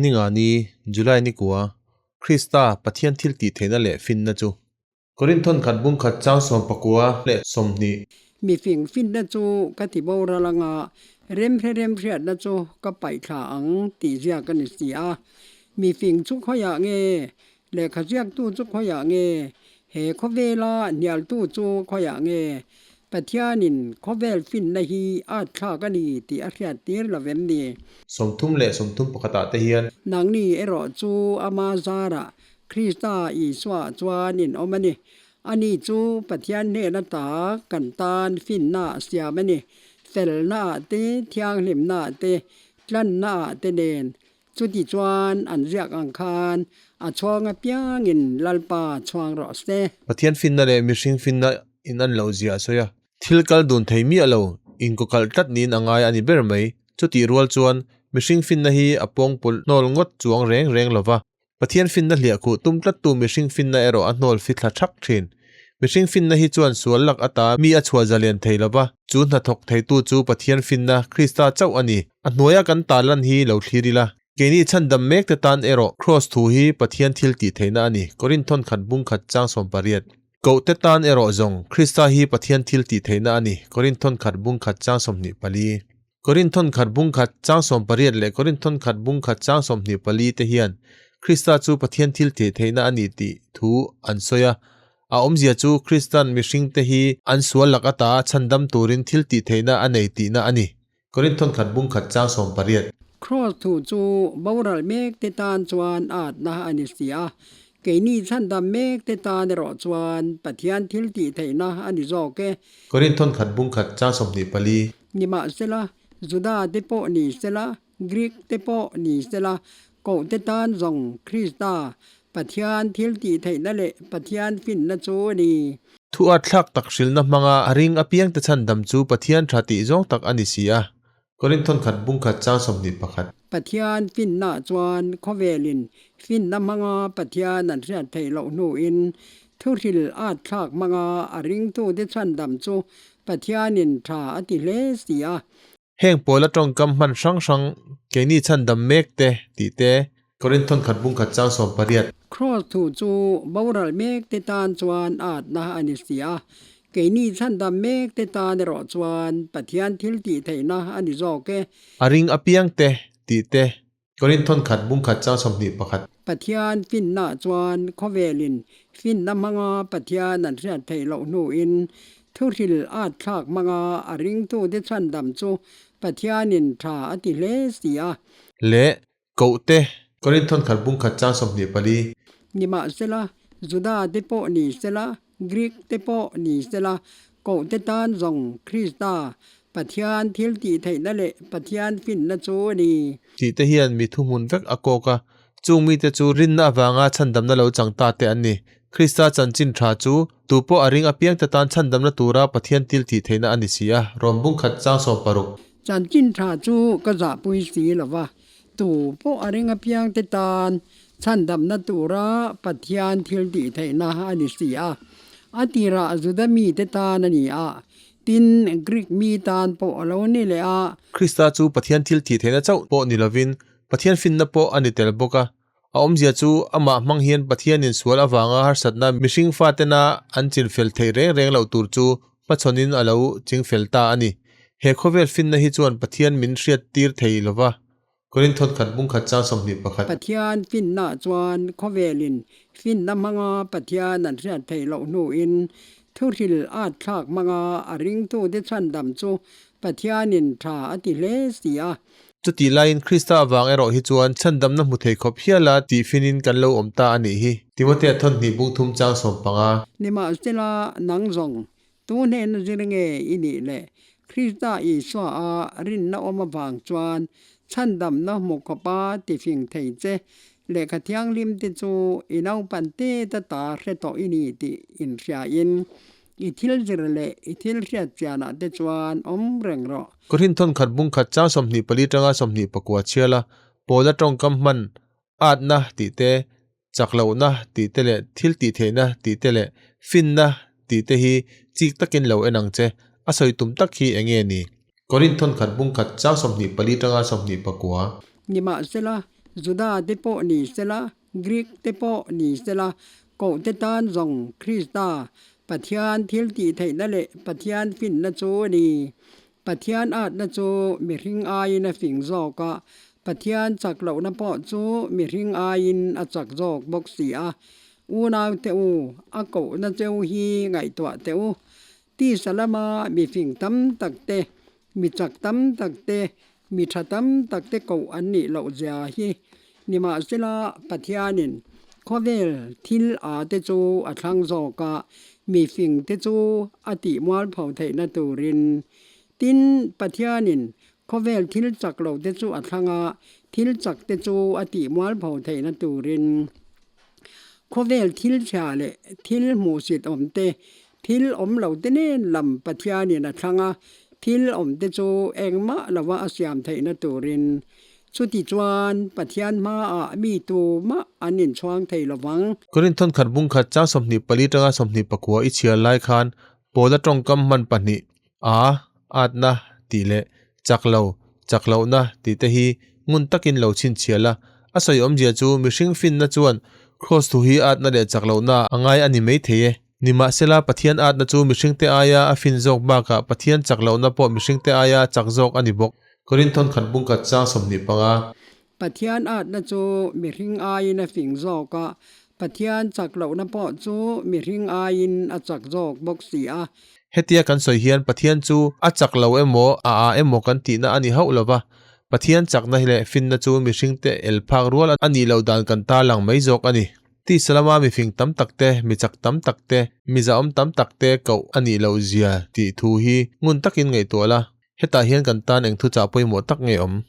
Ningani, July ni kua, Krista, Pathian thil tih theihna leh finna chu. Korinthon khat bung khat chang 19 leh 20. Mi fing finna chu ka ti boral anga remhre remhriatna chu ka paih thla ang tih ziak a ni si a. Mi fing chu khawiah nge? Lehkha ziaktu chu khawiah nge? He khawvela hnialtu chu khawiah nge? Pathianin khawvel finna hi at thlak a ni tih a hriat tir lo vem ni? 30 leh 31 ah te hian. Nangni erawh chu ama zarah Krista Isua chuan in awm a ni. Ani chu Pathian hnena ta kan tan finna a siam a ni. Felna ah te, thianghlimna ah te, tlanna ah te nen Chuti chuan an ziak ang khan a chhuang apiangin Lalpa chhuang rawh se. Pathian finna leh mihring finna in an lo zia a sawi a. Thil kal dun thei miah lo, inkawkalh tlat niin a ngai a ni ber mai. Chutih rual chuan mihring finna hi a pawngpawlh hnawl ngawt chuang reng reng lo va. Pathian finna hliahkhuh tum tlattu mihring finna erawh a hnawl fithla thak thin. Mihring finna hi chuan sual lak ata mi a chhuah zalian thei lo va, chu hnathawk theitu chu Pathian finna, Krista chauh a ni. A hnuaia kan tarlan hi lo thlir ila. Keini chhandam mek te tan erawh Kraws thu hi Pathian thil tih theihna a ni, Korinthon khat bung khat chang 18. Koh te tan erawh zawng Krista hi Pathian thil tih theihna a ni, Korinthon khat bung khat chang 24. Korinthon khat bung khat chang 18 leh Korinthon khat bung khat chang 24 te hian Krista chu Pathian thil tih theihna a ni tih thu an sawi a. A awmzia chu Kristan mihringte hi an sual lak ata chhandam turin thil tih theihna a nei tihna a ni. Korinthon khat bung khat chang 18. Kraws thu chu boral mek te tan chuan atna a ni si a, keini chhandam mek te tan erawh chuan Pathian thil tih theihna a ni zawk e. Korinthon khat bung khat chang 24. Nimahsela, Juda te pawh ni sela, Greek te pawh ni sela, koh te tan zawng Krista, Pathian thil tih theihna leh Pathian finna chu a ni. Thu at thlak tak hrilhna hmanga a ring apiangte chhandam chu Pathian tha tih zawng tak a ni si a. Korinthon khat bung khat chang 21. Pathian finna chuan khawvelin finna hmanga Pathian an hriat theih loh hnuin thuhril at thlak hmanga a ringtute chhandam chu Pathianin tha a ti hle si a. Heng pawla tawngkam hman hrang hrang keini chhandam mek te tih te. Korinthon khat bung khat chang 18. Kraws thu chu boral mek te tan chuan atna a ni si a, keini chhandam mek te tan erawh chuan Pathian thil tih theihna a ni zawk e. A ring apiang te tih te. Korinthon khat bung khat chang 21. Pathian finna chuan khawvelin finna hmanga Pathian an hriat theih loh hnuin thuhril at thlak hmanga a ringtute chhandam chu Pathianin tha a ti hle si a. Leh koh te. Korinthon khat bung khat chang 24. Nimahsela, Juda te pawh ni sela, Greek te pawh ni sela, koh te tan zawng Krista, Pathian thil tih theihna leh Pathian finna chu a ni. Tih te hian mi thuhmun vek a kawk a, chung mite chu rinna avanga chhandamna lo chang ta te an ni. Krista chanchin tha chu tu pawh a ring apiang te tan chhandamna tura Pathian thil tih theihna a ni si a, Rom bung khat chang 16. Chanchin tha chu ka zahpui si lo va, tu pawh a ring apiang te tan chhandamna tura Pathian thil tih theihna a ni si a. A tirah Juda mite tan a ni a, tin Greek mi tan pawh a lo ni leh a. Krista chu Pathian thil tih theihna chauh pawh ni lovin Pathian finna pawh a ni tel bawk a. A awmzia chu amah hmang hian Pathianin sual avanga harsatna mihring fatena an chinfel theih reng reng loh tur chu hmachhawnin a lo chingfel ta a ni. He khawvel finna hi chuan Pathian min hriat tir thei lova. Korinthon khat bung khat chang 21. Pathian finna chuan khawvelin finna hmanga Pathian an hriat theih loh hnuin thuhril at thlak hmanga a ringtute chhandam chu Pathianin tha a ti hle si a. Chutih laiin Krista avang erawh hi chuan chhandamna hmu thei khawp hiala tih finin kan lo awm ta a nih hi. Timothea thawn hnih bung thum chang 15. Nimahsela nang zawng tu hnena zir nge i nih le? Krista Isua a rinna awm avang chuan chhandamna hmu khawpa tifing thei che lehkha thianghlim te chu i naupan te ta ta hre tawh i ni tih inhriain I thil zir leh i thil hriat chianah te chuan awm reng rawh. Korinthon khat bung khat chang 24 tanga 24 chhiala Paula tawngkam hman atna tih te, chak lohna tih te leh thil tih theihna tih te leh finna tih te hi chik takin lo en ang che. A sawi tum tak hi eng nge ni? Korinthon khat bung khat chang 24 tanga 24. Nimahsela, Juda te pawh ni sela, Greek te pawh ni sela, koh te tan zawng Krista Pathian thil tih theihna leh Pathian finna chu a ni. Pathian atna chu mihring aiin a fing zawk a, Pathian chak lohna pawh chu mihring aiin a chak zawk bawk si a. Unaute u, a kohna cheu hi ngaihtuah teh u. Tisa lama mi fing tam tak te, mi chak tam tak te, mi tha tam tak te koh an nih loh zia hi nimahsela Pathianin khawvel thil a te chu a thlang zawk a, mi fing te chu a tih mualpho theihna turin. Tin, Pathianin khawvel thil chak lo te chu a thlang a, thil chak te chu a tih mualpho theihna turin. Khawvel thil chhia leh thil hmuhsit awm te, thil awm lo te nen lam Pathianin a thlang a, thil awm te chu engmah lova a siam theihna turin. Chuti chuan Pathian hmaah mi tumah an inchhuang thei lo vang. Korinth thawnkhat bungkhat chang 24 tanga 24 i chhiar lai khan Pawla tawngkam hman pahnih, a, atna tih leh chak lo, chak lohna tih te hi ngun takin lo chhinchhiah la. A sawi awmzia chu mihring finna chuan Kraws thu hi atna leh chak lohna a ngai a ni mai thei e. Nimahsela, Pathian atna chu mihringte aia a fin zawk bakah Pathian chak lohna pawh mihringte aia chak zawk a ni bawk. Korinthon khat bungkhat chang 25. Pathian atna chu mihring aiin a fing zawk a, Pathian chak lohna pawh chu mihring aiin a chak zawk bawk si a. Hetia kan sawi hian Pathian chu a chak lo emaw a â emaw kan tihna a ni hauh lo va, Pathian chakna leh finna chu mihringte el phak rual a nih loh dan kan tarlang mai zawk a ni. Tisa lama mifing tam tak te, mi chak tam tak te, mi zahawm tam tak te koh a nih loh zia tih thu hi ngun takin ngaihtuah la, hetah hian kan tan eng thuchah pawimawh tak nge awm?